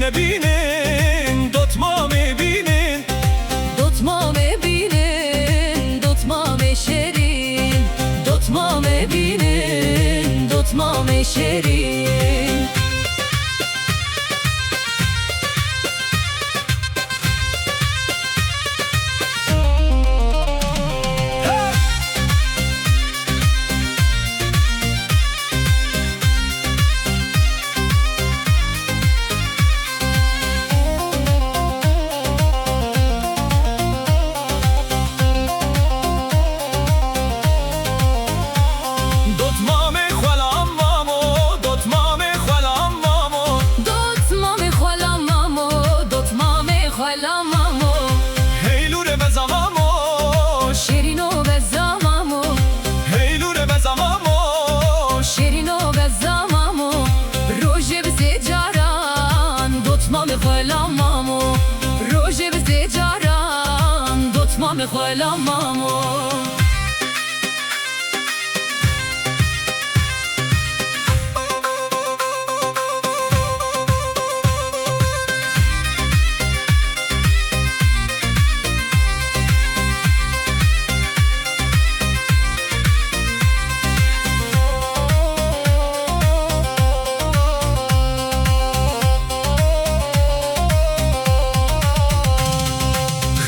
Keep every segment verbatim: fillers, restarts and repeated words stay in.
Bînin, dotmamê bînin. Dotmamê bînin, dotmamê şêrîn. Dotmamê bînin, dotmamê şêrîn. Dotmamê xwela mamo, dotmamê xwela mamo. Dotmamê xwela mamo, dotmamê xwela mamo. Heylûre beza mamo. Şêrîno beza mamo. Heylûre beza mamo. Şêrîno beza mamo. Rojê bi sê caran dotmamê xwela mamo. Rojê bi sê caran dotmamê xwela mamo.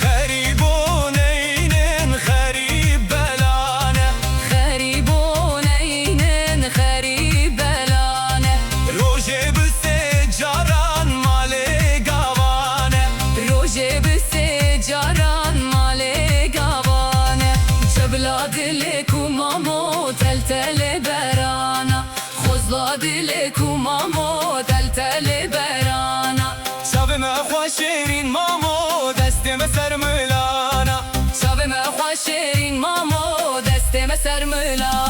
Xerîbûn eynin xerîb belan e. Xerîbûn eynin xerîb belan e. Rojê bi sê caran malê gavan e. Rojê bi sê caran malê gavan e. Çebla dilê ku mamo tel telê berana. Xozla dilê ku mamo tel telê berana. Çavê me xwe şêrîn mamo, destê me ser milana. Çavê me xwe şêrîn mamo, destê me ser milana.